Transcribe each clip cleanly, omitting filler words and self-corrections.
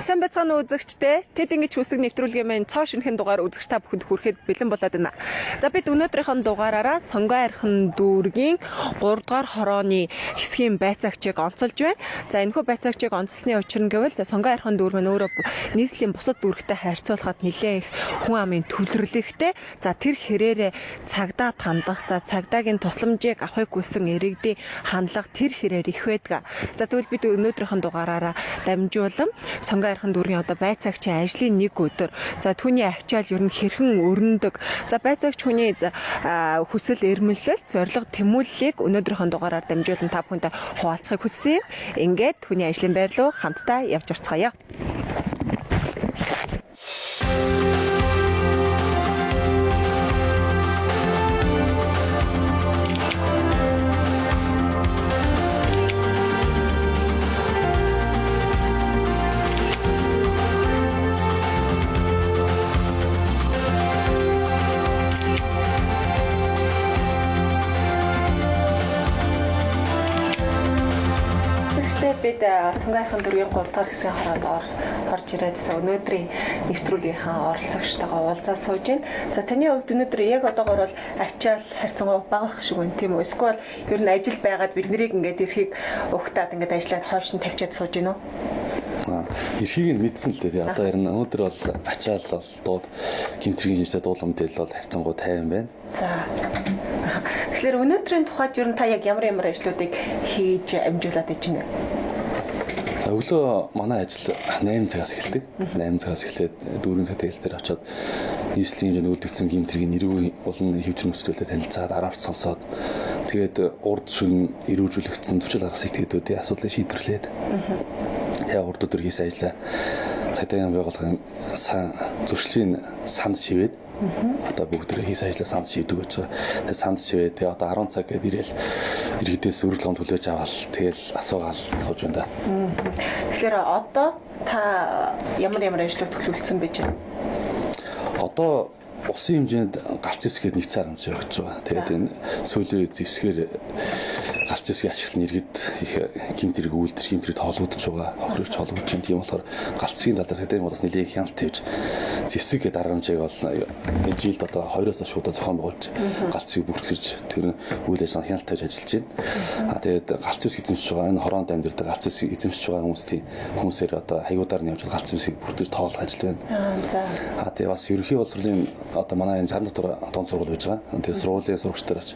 Сайн байцгаана уу үзэгчдээ. Тэд ингэж хүсдэг нэвтрүүлгийн маань цоо шинэхэн дугаар үзэгч та бүхэнд хүрэхэд бэлэн болоод байна. За бид өнөөдрийнхөө дугаараараа Сонгой архин дүүргийн 3 дугаар хорооны хэсгийн байцаагчийг онцолж байна. За энэхүү байцаагчийг онцлсны учир нь гэвэл за Сонгой архин дүүр маань өөрөө нийслэлийн бусад дүүрэгтэй харьцуулахад нэлээд их хүн амын төвлөрлөгтэй. За тэр хэрээрээ цагдаа тандах, за цагдаагийн тусламжийг авахыг хүссэн иргэдийн хандлага тэр хэрээр их байдаг. За тэгвэл бид өнөөдрийнхөө дугаараараа дамжуулан Сонгой архан дүүргийн одоо байцаагчийн ажлын нэг өдөр. За түүний ачаал ер нь хэрхэн өрнөдөг. За байцаагч хүний хүсэл эрмэлзэл, зорилго тэмүүллийг өнөөдрийнхөө дугаараар дамжуулан та бүхэнтэй хуваалцахыг хүссэн юм. Ингээд түүний ажлын байр руу хамтдаа явж орцгоё. Тэгэхдээ бид Сунгайхан дүүргийн 3 дахь хэсгийн хороонд орж ирээд өнөөдрийн нэвтрүүлгийнхаа оролцогчтойгоо уулзаа сууж байна. За таны хувьд өнөөдөр яг одоогор бол ачаал харьцангуй бага байх шиг байна, тийм үү? Эсвэл ер нь ажил байгаад бид нарыг ингээд эрхийг угтаад ингээд ажиллаад хойш нь тавьчаад сууж гинүү? Эрхийг нь мэдсэн л дээ. Одоо ер нь өнөөдөр бол ачаал бол дууд гимтрийн жишээ дуулам дээл бол харьцангуй тайван байна. За. Тэгэхээр өнөөдрийн тухайд ер нь та яг ямар ямар ажлуудыг хийж амжуулаад байж байна вэ? За өглөө манай ажил 8 цагаас эхэлдэг. 8 цагаас эхлээд 4 цаг тэгэл дээр очиод нийслэлийн хэмжээнд үлдгэсэн гимтрийн нэрвүү болон хэвчэр нөхцөлтэй танилцаад аравч сонсоод тэгээд урд шөнө эрүүжүүлэгдсэн зөрчил гаргасан этгээдүүдийн асуудлыг шийдвэрлээд тэгээ урд өдөр хийсэн ажлаа цагдаагийн байгууллагын сан зөрчлийн санд шивээд одоо бүгд тэр хийсэн ажлаа санд шивдэг гэж байгаа. Тэгээ санд шивээд тэгээ одоо 10 цаг гээд ирээл иргэдээс урилгын төлөөж аваад тэгэл асуугаал сууж байна да. Тэгэхээр одоо та ямар ямар ажлууд төлөвлөсөн байж байна? Одоо усын хэмжээнд галц зэвсгээд нэг цаар хэмжээ өгч байгаа. Тэгээд энэ сүүлийн үед зэвсгээр галц зэвсгийн ашиглал нь иргэд их гэмт хэрэг үйлдэж гэмт хэрэг тоолгодож байгаа. Хохирогч холбогдож байна. Тийм болохоор галц зэвсгийн талаар цагдаагийн болоос нэлээд хяналт тавьж зэвсэг гэдэг арга хэмжээг бол жилд одоо 2-оос хойш удаа зохион байгуулж галц зэвсгийг бүртгэж тэр үйл ажиллагаанд хяналт тавьж ажиллаж байна. Тэгээд галц зэвсэг эзэмшиж байгаа энэ хороонд амьдардаг галц зэвсгийг эзэмшиж байгаа хүмүүсийн хүмүүсээр одоо хаягуудаар нь явж галц зэвсгийг бүртгэж тоолох ажил байна. За. Тэгээ бас ерөнхий боловсролын одоо манай энэ 60 дотор дунд сургууль байж байгаа. Тэгээ сургуулийн сурагчдаар ач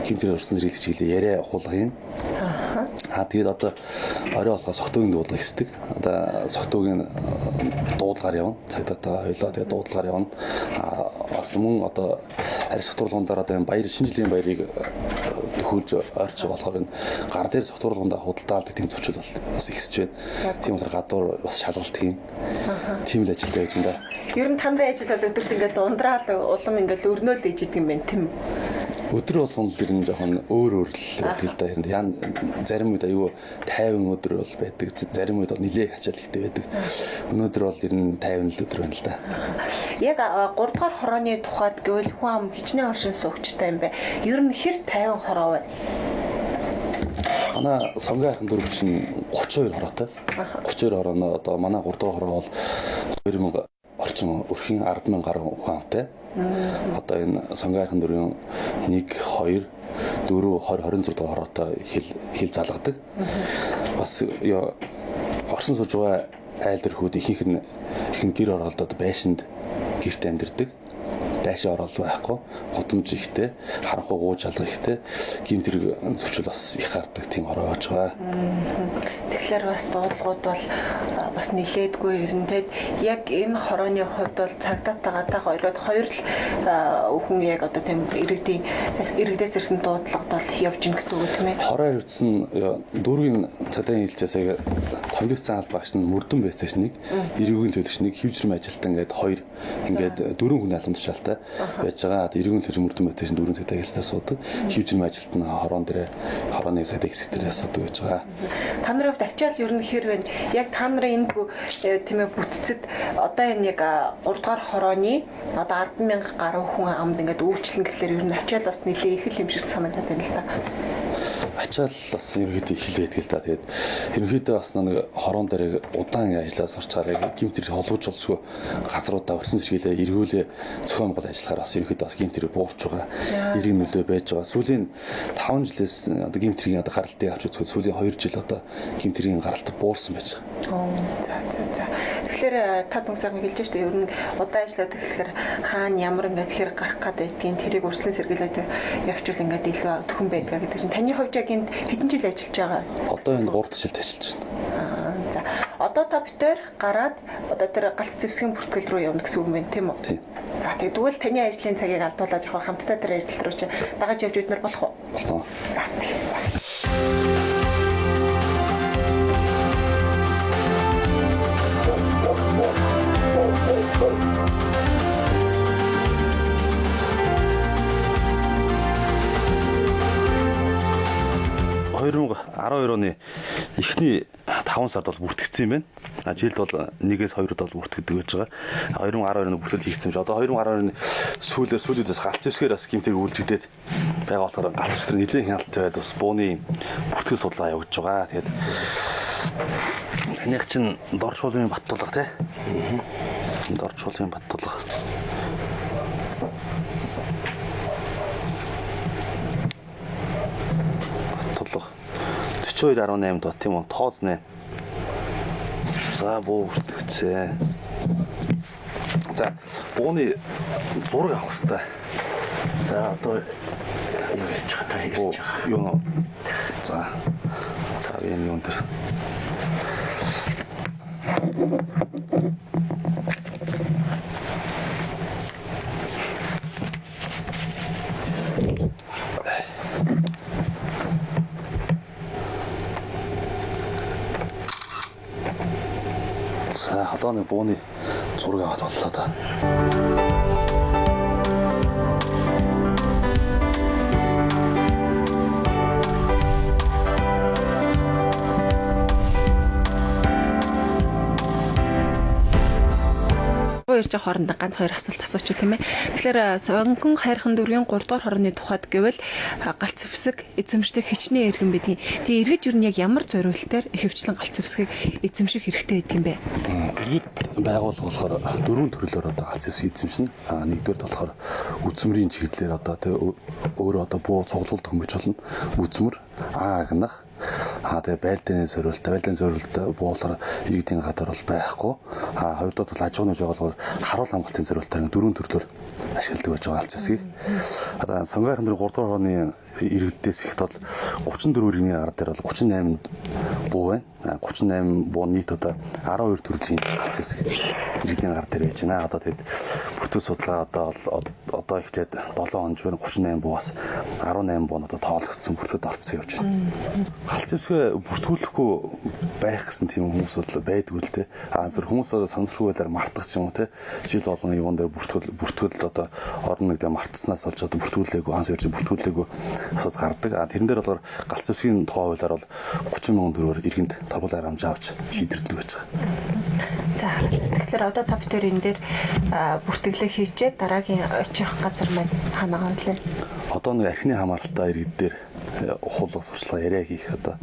гэмт хэрэг урсан зэрэглэх чиглэлээр яриа ухуулга юм. Тэгээд одоо орой болохоо согтуугийн дуудлага хэсдэг. Одоо согтуугийн дуудлагаар явна. Цагдаатай хоёлоо тэгээ дуудлагаар явна. Бас мөн одоо арх согтуурлуган дээр одоо энэ баяр шинэ жилийн баярыг төхүүлж ойрч байгаа болохоор энэ гар дээр согтуурлугандаа худалдаалдаг тийм зөрчил бол бас ихсэж байна. Тийм болохоор гадуур бас шалгалт хийн. Тийм л ажилтай байж байна да. Ер нь та нарын ажил бол өдөрт ингээд ундраад улам ингээд өрнөөл ээж идэг юм байна, тийм үү? Өдөр болгон л ер нь жоохон өөр өөр л байдаг л да. Ер нь яа зарим үед аюу тайван өдөр бол байдаг. Зарим үед бол нилээх ачаал ихтэй байдаг. Өнөөдөр бол ер нь тайван л өдөр байна л да. Яг 3 дугаар хорооны тухайд гэвэл хүн ам хичнээн оршин суугчтай юм бэ? Ер нь хэр тайван хороо вэ? Манай Сонгой архан дүүрэг чинь 32 хороотой. 32 хорооно одоо манай 3 дугаар хороо бол 2000 орчим өрхийн 10,000 гаруй хүн амтай. Одоо энэ Сонгой архан дүүргийн 1 2 4 20 26 дугаар хороотой хил залгадаг. Бас орсон сууж байгаа айл төрхүүд ихэнх нь ихэнх гэр оролдоод байшинд гэрт амьдардаг. Байшин оролт байхгүй, гудамж ихтэй, харанхуй гууж алга ихтэй, гэмт хэрэг зөрчил бас их гардаг тийм хороо байж байгаа. Тэгэхээр бас дуудлагууд бол бас нилээдгүй эрентэд яг энэ хорооны хувьд бол цагдаатайгаа та хоёрод хоёр л хүн яг одоо тийм иргэдээс ирсэн дуудлагад бол явж гин гэсэн үг тийм ээ. Хороо явцсан дүүргийн цагдаагийн хэлцээс яг томилогдсон алба багш нь мөрдөн байцаагч нэг, эрүүгийн төлөгч нэг, хэв жирмэн ажилтан ингээд хоёр ингээд дөрвөн хүний албан тушаалтай байж байгаа. Эрүүгийн төлөгч мөрдөн байцаагч нь дөрвөн цагдаагийн хэлцээс суудаг. Хэв жирмэн ажилтан хорон дээрээ хорооны цагдаагийн хэсэг дээрээ суудаг гэж байгаа. Та нарын хувьд ачаал ер нь хэр вэ? Яг та нарын энэ тийм ээ бүтцэд одоо энэ яг 3 дугаар хорооны одоо 10,000 гаруй хүн амд ингээд үйлчлэн гэхлээр ер нь ачаал бас нэлээ их л юм шиг санагдаад байна л да. Ачаал бас ерөнхийдөө их л байдаг л да. Тэгээд ерөнхийдөө бас нэг хорон дээр удаан ажиллаа сурчаар яг гэмт хэрэг холбож болсгүй газруудаа өрсөн сэргийлээ эргүүлээ зохион байгуул ажиллахаар бас ерөнхийдөө бас гэмт хэрэг буурч байгаа. Эрийн нөлөө байж байгаа. Сүүлийн 5 жилээс одоо гэмт хэргийн одоо гаралтыг авч үзэхэд сүүлийн 2 жил одоо гэмт хэргийн гаралт буурсан байж байгаа. За. Тэгэхээр та түнсээр хэлж штэ ер нь удаан ажиллаад тэгэхээр хаана ямар ингээд хэрэг гарах гад байдгийг тэрийг өрслөн сэргийлээд явуучвал ингээд илүү төхөн байдгаа гэдэг чинь таны хувьд яг энд хэдэн жил ажиллаж байгаа? Одоо энэ 3 жил ажиллаж байна. За одоо та битээр гараад одоо тэр галц зэвсгийн бүртгэл рүү явна гэсэн үг юм байна тийм үү? Тийм. За тэгвэл таны ажлын цагийг алдуулаад явах хамтдаа тэр ажил рүү чи дагаж явж бид нар болох уу? Болно. За тийм. За. 2012 оны эхний 5 сард бол бүртгэгдсэн юм байна. А жилд бол 1-ээс 2-д бол бүртгэдэг байж байгаа. 2012 оны бүртгэл хийгдсэн юм чи. Одоо 2012 оны сүүлээр сүүлүүдээс галц зэвсгээр бас гэмтэрэг үйлдэгдээд байгаа болохоор галц зэвсгээр нэлээд хяналттай байд бас бууны бүртгэл судалгаа явагдаж байгаа. Тэгээд таних чинь Дорчуулын Баттулга тий. Дорчуулын Баттулга. Баттулга 42.8 доо тийм үү? Тооз нэ. За буу бүртгэцээ. За бууны зураг авах хэрэгтэй. За одоо юу яаж байгаа та ярьж байгаа. Юу. За. За энэ юун дээр. За одоо нэг бууны зураг аваад боллоо да. Буу ярьж байгаа хоорондоо ганц хоёр асуулт асуучих тийм ээ. Тэгэхээр сонгон хайрхан дүүргийн 3 дугаар хорооны тухайд гэвэл галц зэвсэг эзэмшдэг хичнээн иргэн байдгийг. Тэгээ эргэж юу нь яг ямар зориултаар ихэвчлэн галц зэвсгийг эзэмших хэрэгтэй байдаг юм бэ? Иргэд байгууллага болохоор дөрвөн төрлөөр одоо галц зэвсэг эзэмшинэ. А нэгдүгээрт болохоор үзмрийн чиглэлээр одоо тэ өөрөө одоо буу цуглуулдаг хүмүүс болно. Үзмэр, агнах, тэгээ байлдааны зориулт, байлдааны зориулт буулгаар иргэдийн гадар бол байхгүй. А хоёрдугаар бол аж ахуйн байгууллагаар харуул хамгаалтын зориултаар дөрвөн төрлөөр ашигладаг байж байгаа галц зэвсгийг. Одоо Сонгон хайрхан 3 дугаар хорооны иргэдээс ихэд бол 34 иргэний гар дээр бол 38 буу байна. 38 буу нийт одоо 12 төрлийн галц зэвсэг иргэдийн гар дээр байж байна. Одоо тэгэд бүртгэл судалгаа одоо эхлээд 7 хоног байна. 38 буу бас 18 буу нь одоо тоологдсон бүртгэлд орсон явж байна. Галц зэвсгээ бүртгүүлэхгүй байх гэсэн тийм хүмүүс бол байдгүй л дээ. А зөв хүмүүс одоо санамсаргүй байдлаар мартах ч юм уу те. Жил болгон юун дээр бүртгэл одоо орон нэг дээр мартснаас олж одоо бүртгүүлээгүй ганц хоёр жил бүртгүүлээгүй асуудал гардаг. А тэрэн дээр болохоор галц зэвсгийн тухай хуулиар бол 30 мянган төгрөгөөр иргэнд торгуулийн харамж авч шийдвэрлэдэг байж байгаа. За тэгэхээр одоо та бүхэн энэ дээр бүртгэлээ хийчээд дараагийн очих газар маань ханаагаа үлээ. Одоо нэг архины хамааралтай иргэд дээр ухуулга сурчлага яриа хийх одоо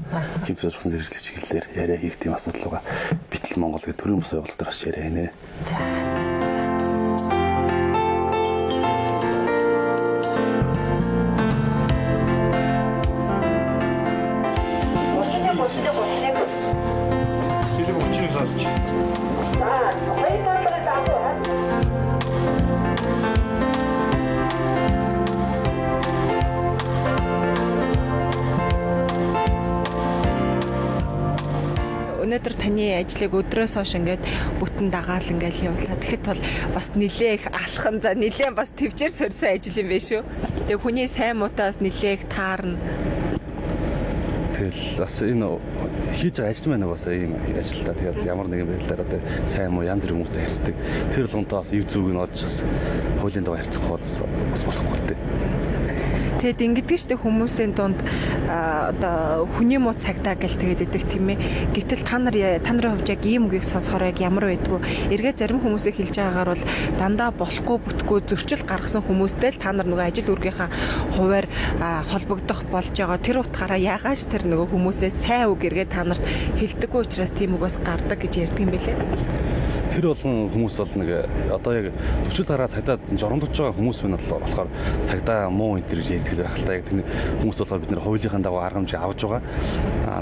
гэмт сурсан зэрэглэх чиглэлээр яриа хийх тийм асуудал байгаа. Битл Монгол гэх төрийн бус байгууллага дээр бас яриа хийнэ. За. Өнөөдөр таны ажлыг өдрөөс хойш ингээд бүтэн дагаал ингээд явуулаа. Тэгэхэд бол бас нилээ их алхан за нилээ бас төвчээр сорьсон ажил юм байна шүү. Тэгээ хүний сайн муутай бас нилээ их таарна. Тэгэл бас энэ хийж байгаа ажил маань бас ийм ажил та. Тэгэл ямар нэгэн байдлаар одоо сайн муу янз бүрийн хүмүүстэй харьцдаг. Тэр болгонтой бас ив зүг нь олж бас хуулийн дагуу харьцахгүй бол бас болохгүй л дээ. Тэгэд ингэдэг штэ хүмүүсийн дунд одоо хүний муу цагдаа гэл тэгээд идэг тийм ээ. Гэтэл та нар та нарын хувьд яг ийм үгийг сонсохоор яг ямар байдгүй. Эргээ зарим хүмүүсийг хэлж байгаагаар бол дандаа болохгүй бүтггүй зөрчил гаргасан хүмүүстэй л та нар нөгөө ажил үүргийнхаа хуваар холбогдох болж байгаа. Тэр утгаараа яагаад ч тэр нөгөө хүмүүсээ сайн үг эргээ та нарт хэлдэггүй учраас тийм үг бас гардаг гэж ярьдаг юм бэлээ. Тэр болгон хүмүүс бол нэг одоо яг зөрчил гараад цагдаа жоромдож байгаа хүмүүс байна болохоор цагдаа муу энэ төр гэж ярьдаг байх л та. Яг тэр хүмүүс болохоор бид нэр хуулийнхаа дагуу арга хэмжээ авч байгаа.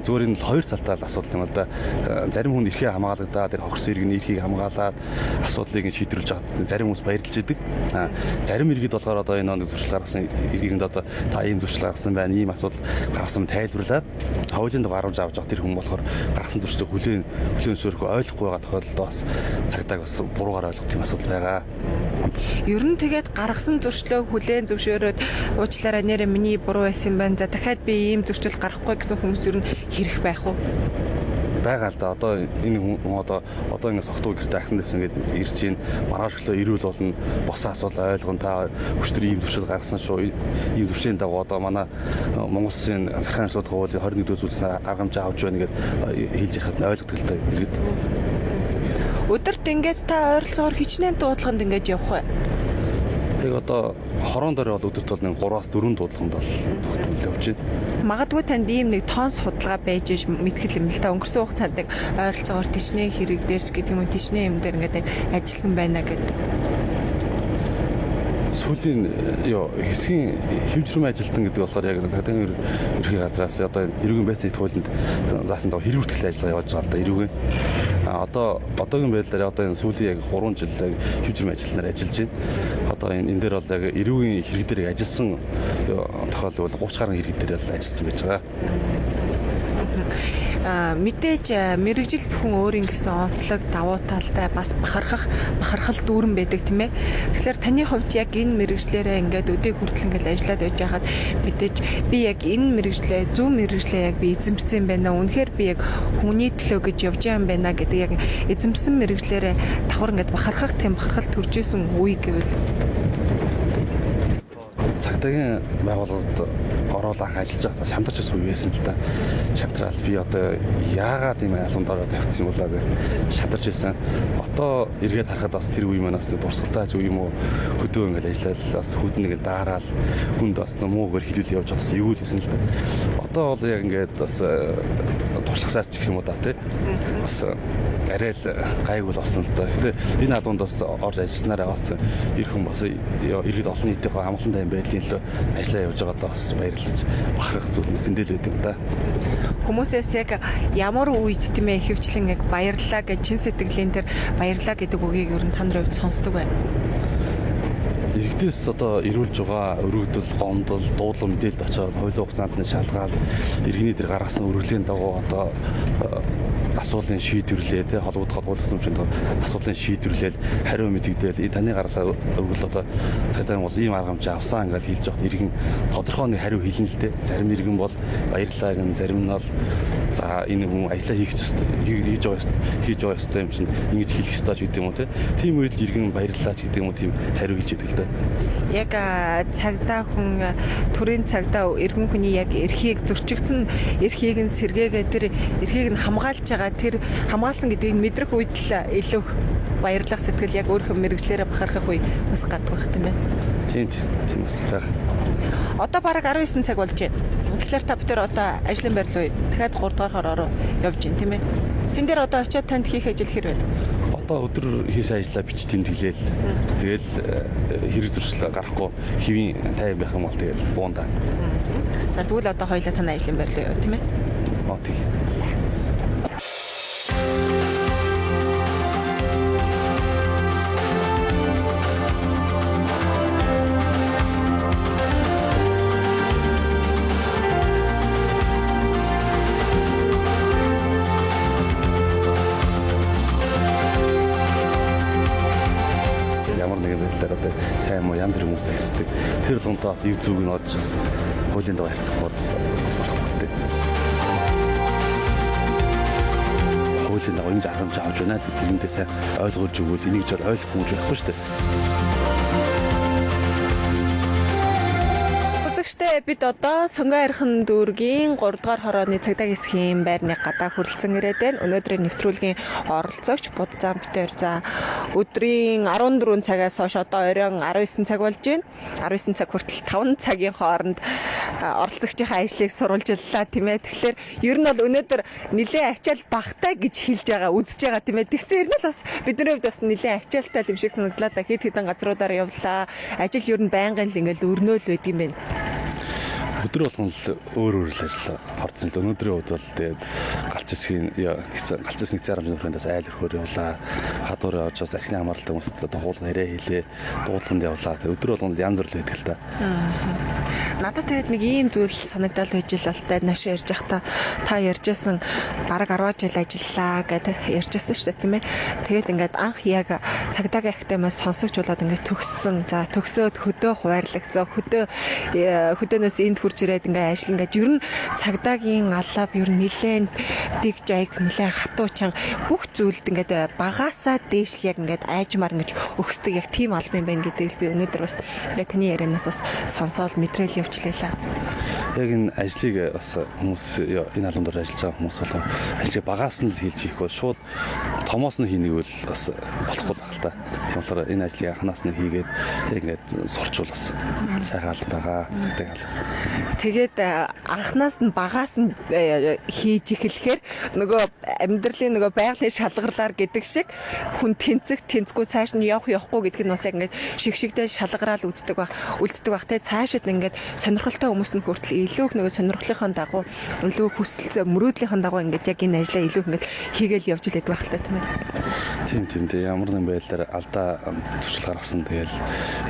Зүгээр энэ л хоёр талтай л асуудал юм л да. Зарим хүн эрхээ хамгаалагдаад тэр хохирсон иргэний эрхийг хамгаалаад асуудлыг нь шийдвэрлэж байгаа. Зарим хүмүүс баярлж идэг. Зарим иргэд болохоор одоо энэ нэг зөрчил гаргасан иргэнд одоо та ийм зөрчил гаргасан байна, ийм асуудал гаргасан тайлбарлаад хуулийн дагуу арга хэмжээ авч байгаа тэр хүн болохоор гаргасан зөрчлийг хүлээн зөвшөөрөхгүй ойлгохгүй байгаа тохиолдолд бас цагдааг бас буруугаар ойлгох тийм асуудал байгаа. Ер нь тэгээд гаргасан зөрчлөө хүлээн зөвшөөрөөд уучлаарай нэрээ миний буруу байсан юм байна. За дахиад би ийм зөрчил гаргахгүй гэсэн хүмүүс ер нь хэрэг байх уу? Байгаа л да. Одоо энэ хүн одоо ингэ согтуу гэрте агсан тавьсан гэдэг ирж чинь маргааш өглөө ирүүл болно. Босон асуудал ойлгон та өчтөр ийм зөрчил гаргасан шүү. Ийм зөрчлийн дагуу одоо манай Монгол Улсын захиргааны асуудал хуулийн 21 дэх зүйлснээр арга хэмжээ авч байна гэд хэлж ярихад нь ойлгодог л та иргэд. Өдөрт ингээд та ойролцоогоор хичнээн дуудлаганд ингээд явах бай. Яг одоо хорон дээр бол өдөрт бол нэг 3-аас 4 дуудлаганд бол тогтмол явж байна. Магадгүй танд ийм нэг тоон судалгаа байж иж мэтгэл юм л та. Өнгөрсөн хугацаанд нэг ойролцоогоор тийчнээ хэрэг дээр ч гэдэг юм уу тийчнээ юм дээр ингээд ажилласан байна гэдэг. Сүүлийн хэсгийн хэв журмын ажилтан гэдэг болохоор яг цагдаагийн ерхий газраас одоо эрүүгийн байцны хуулинд заасан дагуу хэрэг бүртгэлийн ажиллагаа явуулж байгаа л да эрүүгийн. Одоо одоогийн байдлаар одоо энэ сүүлийн яг 3 жил хэв журмын ажилтнаар ажиллаж байна. Одоо энэ дээр бол яг эрүүгийн хэрэг дээр ажилласан тохиолдол бол 30 гаруй хэрэг дээр бол ажилласан байж байгаа. Мэдээж мэрэгжил бүхэн өөрийн гэсэн онцлог давуу талтай бас бахархал дүүрэн байдаг тийм ээ. Тэгэхээр таны хувьд яг энэ мэрэгжлээрээ ингээд өдөө хүртэл ингээд ажиллаад байж байхад мэдээж би яг энэ мэрэгжлээ зөв мэрэгжлээ яг би эзэмшсэн юм байна. Үнэхээр би яг хүний төлөө гэж явж байгаа юм байна гэдэг яг эзэмшсэн мэрэгжлээрээ давхар ингээд бахархах тийм бахархал төрж исэн үе гэвэл цагдаагийн байгууллагад ороод анх ажиллаж байхдаа шантарч байсан үе байсан л да. Шантраал би одоо яагаад ийм алуун дороо тавьчихсан юм болоо гэж шантарч байсан. Одоо эргээд харахад бас тэр үе маань бас дурсгалтай ч үе юм уу хөдөө ингээл ажиллаад бас хүдэн ингээл daarаал хүнд бас муугаар хилүүл явж чадсан юу л байсан л да. Одоо бол яг ингээд бас туршлагасаар ч гэх юм уу да тий. Бас арай л гайгүй л болсон л да. Гэтэ энэ алуунд бас орж ажилласнараа бас эр хүн бас иргэд олон нийтийн амгалан тайван байдлын төлөө ажиллаа явж байгаадаа бас баярлаж бахархах зүйл нь тэндэл байд юм да. Хүмүүсээс яг ямар үед тийм ээ ихэвчлэн яг баярлалаа гэж чин сэтгэлийн тэр баярлалаа гэдэг үгийг ер нь та нарын хувьд сонсдог байна. Иргэдээс одоо ирүүлж байгаа өргөдөл, гомдол, дуудлага мэдээлэлд очиод хуулийн хугацаанд нь шалгаал иргэний тэр гаргасан өргөлийн дагуу одоо асуудлын шийдвэрлээ тий холбогдох хууль хөтөлбөрийн асуудлын шийдвэрлээл хариу мэдэгдээл энэ таны гаргасан өргөл одоо цагдаагийн бол ийм арга хэмжээ авсан гэж хэлж байхад иргэн тодорхой нэг хариу хэлнэ л дээ. Зарим иргэн бол баярлалаа гэн, зарим нь бол за энэ хүн ажиллаа хийх ёстой, хийж байгаа ёстой, хийж байгаа ёстой юм чинь ингэж хэлэх ёстой ч гэдэг юм уу тий. Тийм үед л иргэн баярлалаа ч гэдэг юм уу тийм хариу хэлж яадаг л дээ. Яг цагдаа хүн төрийн цагдаа иргэн хүний яг эрхийг зөрчигдсөн эрхийг нь сэргээгээ тэр эрхийг нь хамгаалж байгаа тэр хамгаалсан гэдгийг мэдрэх үед л илүү баярлах сэтгэл яг өөрийнхөө мэрэгжлээрээ бахархах үе бас гардаг байх тийм ээ. Тийм тийм бас байх. Одоо бараг 19 цаг болж байна. Тэгэхээр та бид нар одоо ажлын байр руу дахиад 3 дугаар хороо руу явж байна тийм ээ. Тэн дээр одоо очиод танд хийх ажил хэр байна? Одоо өдөр хийсэн ажлаа бич тэмдэглээл. Тэгэл хэрэг зөрчил гарахгүй хэвийн тайван байх юм бол тэгэл буунда. За тэгвэл одоо хоёлаа танай ажлын байр руу яваа тийм ээ. Оо тийм. Ямар нэгэн байдлаар одоо сайн муу янз бүрийн хүмүүстэй харьцдаг. Тэр болгонтой бас ив зүг нь олж бас хуулийн дагуу харьцах бол бас болохгүй дээ. Хуулийн дагуу энэ арга хэмжээ авч байна л тэрэндээ сайн ойлгуулж өгвөл энийг жол ойлгохгүй гэж байхгүй шүү дээ. Үзэгчдээ Мэдээ бид одоо Сонгон архин дүүргийн 3 дугаар хорооны цагдаа хэсгийн байрны гадаа хүрэлцэн ирээд байна. Өнөөдрийн нэвтрүүлгийн оролцогч Будзаан битээр за өдрийн 14 цагаас хойш одоо оройн 19 цаг болж байна. 19 цаг хүртэл 5 цагийн хооронд оролцогчийн ажлыг сурвалжлаа, тийм ээ. Тэгэхээр ер нь бол өнөөдөр нэлээд ачаал багтай гэж хэлж байгаа, үзэж байгаа, тийм ээ. Тэгсэн ер нь л бас бидний хувьд бас нэлээд ачаалтай юм шиг санагдлаа л, хэд хэдэн газруудаар явлаа. Ажил ер нь байнгын л ингээл өрнөөл байдаг юм байна. Өдөр болгон л өөр өөр л ажил орсон л. Өнөөдрийн хувьд бол тэгээд галц хэсгийн нэгдсэн галц хэсгийн нэгдсэн харамжны хүрээндээс айл өрхөөр явлаа. Гадуур явж бас архины хамааралтай хүмүүстэй дуулга яриа хийлээ. Дуулганд явлаа. Тэгээд өдөр болгон л янз бүр л байдаг л та. Надад тэгээд нэг ийм зүйл санагдал байж л л та нааш ярьж байхдаа та ярьжсэн бараг 10 жил ажиллаа гэдэг ярьжсэн шүү дээ, тийм ээ. Тэгээд ингээд анх яг цагдаагийн академиас сонсогч болоод ингээд төгссөн. За, төгсөөд хөдөө хуваарлагдсан. Хөдөөнөөс энд хурж ирээд ингээд ажил ингээд ер нь цагдаагийн аллав ер нь нилээн дэг жайг, нилээн хатуу чанга, бүх зүйлд ингээд багаасаа дээшл яг ингээд айжмаар ингээд өгсдөг яг тийм албан юм байна гэдгийг би өнөөдөр бас ингээд таны ярианаас бас сонсоол мэдрээл явчлаа. Яг энэ ажлыг бас хүмүүс, энэ албан дээр ажиллаж байгаа хүмүүс бол ажлыг багаас нь л хийж хийх бол шууд томоос нь хийнэг бол бас болохгүй байх л та. Тийм болохоор энэ ажлыг анханаас нь хийгээд яг ингээд сурчвал бас сайхан албан байгаа. Цагдаагийн алба. Тэгээд анханаас нь багаас нь хийж эхлэхээр нөгөө амьдралын нөгөө байгалийн шалгарлаар гэдэг шиг хүн тэнцэх тэнцгүй, цааш нь явах явахгүй гэдг нь бас яг ингээд шиг шигтэй шалгараал үздэг байх, үлддэг байх те. Цаашид ингээд сонирхолтой хүмүүс нь хүртэл илүү их нөгөө сонирхлынхаа дагуу, илүү хүсэл мөрөөдлийнхаа дагуу ингээд яг энэ ажлаа илүү их ингээд хийгээл явж л байдаг байх л та, тийм ээ. Тийм, тийм. Ямар нэгэн байдлаар алдаа туршил гаргасан, тэгэл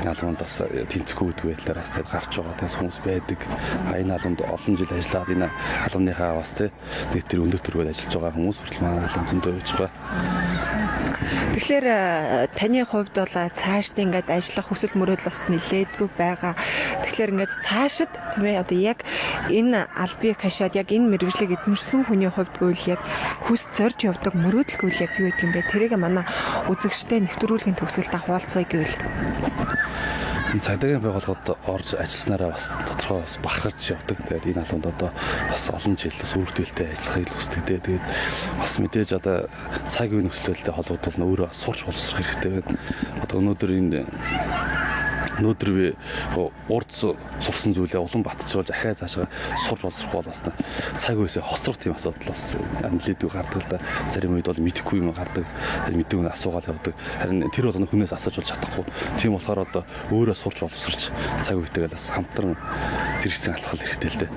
энэ албанд бас тэнцэхгүй гэдэг байдлаар бас тэгээд гарч байгаа. Тэгээс хүмүүс байдаг. А энэ албанд олон жил ажиллаад энэ албаныхаа бас тий нэг тэр өндөр төргөд ажиллаж байгаа хүмүүс хүртэл манай албан зөндөө байж байгаа. Тэгэхээр таны хувьд бол цаашд ингээд ажиллах хүсэл мөрөөдөл бас нэлээдгүй байгаа. Тэгэхээр ингээд цаашид, тийм ээ, одоо яг энэ албыг хашаад яг энэ мэргэжлийг эзэмшсэн хүний хувьд гэвэл яг хүс зорж явдаг мөрөөдөл гэвэл яг юу гэдэг юм бэ? Тэрийг манай үзэгчтэй нэвтрүүлгийн төгсгөлд хуваалцъя гэвэл. Энэ цагдаагийн байгууллагад орж ажилласнараа бас тодорхой бас бахархаж явдаг. Тэгээд энэ албанд одоо бас олон жил бас үр дүнтэй ажиллахыг л хүсдэг дээ. Тэгээд бас мэдээж одоо цаг үеийн нөхцөл байдалтай холбогдвол өөрөө сурч боловсрох хэрэгтэй байна. Одоо өнөөдөр би урд сурсан зүйлээ улам батжуулж ахиад цаашаа сурч боловсрох бол бас цаг үесээ хосрох тийм асуудал бас нэлээдгүй гардаг л да. Зарим үед бол мэдэхгүй юм гардаг. Мэддэг хүн асуугаал явдаг. Харин тэр болгоно хүнээс асууж бол чадахгүй. Тийм болохоор одоо өөрөө сурч боловсрч цаг үетэйгээ бас хамтран зэрэгцэн алхах хэрэгтэй л дээ.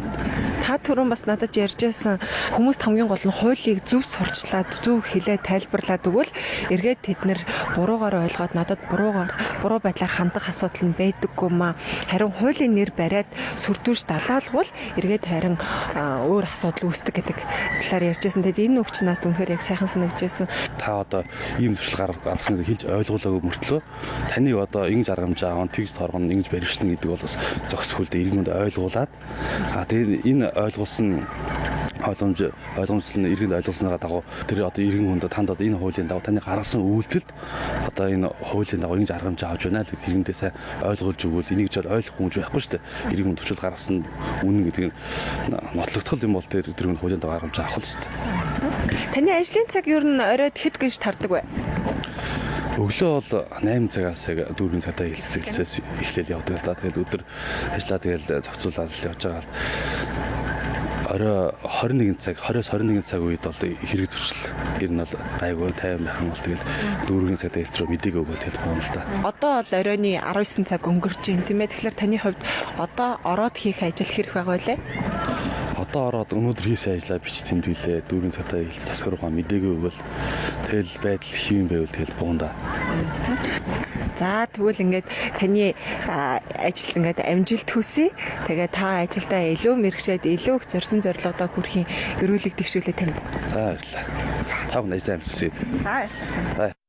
Та түрүүн бас надад ярьжсэн, хүмүүст хамгийн гол нь хуулийг зөв сурчлаад, зөв хэлээ тайлбарлаад өгвөл эргээд тэд нэр буруугаар ойлгоод надад буруугаар буруу байдлаар хандах асуудал нь байдаггүй маа. Харин хуулийн нэр бариад сүрдүүлж далаалгуул эргээд харин өөр асуудал үүсдэг гэдэг талаар ярьжсэн. Тэгэд энэ үг чинь нас үнэхээр яг сайхан санагдажсэн. Та одоо ийм зуршил гаргасан гэж хэлж ойлгуулаагүй мөртлөө таны одоо ингэж аргамжаа аван тэгж торгоно, ингэж баривчлан гэдэг бол бас зохисгүй л дээ. Иргэн хүнд ойлгуулад, а тэгээд энэ ойлгуулсан ойлгомжлол нь иргэнд ойлгуулсныхаа дагуу тэр одоо иргэн хүнд танд одоо энэ хуулийн дагуу таны гаргасан үйлдэлд одоо энэ хуулийн дагуу ингэж аргамжаа авч байна л гэдэг иргэндээ сайн ойлгуулж өгвөл энийг ч ойлгохгүй хүн байхгүй шүү дээ. Иргэн хүн туршил гаргасан үнэн гэдэг нь нотлогдох юм бол тэр тэр хүн хуулийн дагуу аргамжаа авах л шүү дээ. Таны ажлын цаг ер нь оройд хэд гинж тардаг вэ? Өглөө бол 8 цагаас яг дүүргийн цагдаа хэлцээс эхлээл явдаг л да. Тэгэл өдөр ажиллаа, тэгэл зохицуулаад л явж байгаа л. Орой 21 цаг, 20-оос 21 цаг үед бол хэрэг зуршил ер нь бол гайгүй тайван байх юм бол тэгэл дүүргийн цагдаа хэлц рүү мэдээг өгөөл тэгэл буuna л да. Одоо бол оройн 19 цаг өнгөрч байна, тийм ээ. Тэгэхээр таны хувьд одоо ороод хийх ажил хэрэг байгаа вэ? Одоо ороод өнөөдөр хийсэн ажлаа бич тэмдэглээ. Дүүргийн цагдаа хэлц тасгар руугаа мэдээг өгөөл тэгэл байдал хэвэн байвал тэгэл буuna да. За, тэгвэл ингээд таны ажилд ингээд амжилт хүсье. Тэгээ та ажилдаа илүү мэрэгшээд илүү их зорьсон зорилгодоо хүрэхийн ерөөлийг дэвшүүлээ тань. За, баярлалаа. Та бүхэн ажлаа амжилт хүсье. За, баярлалаа. За.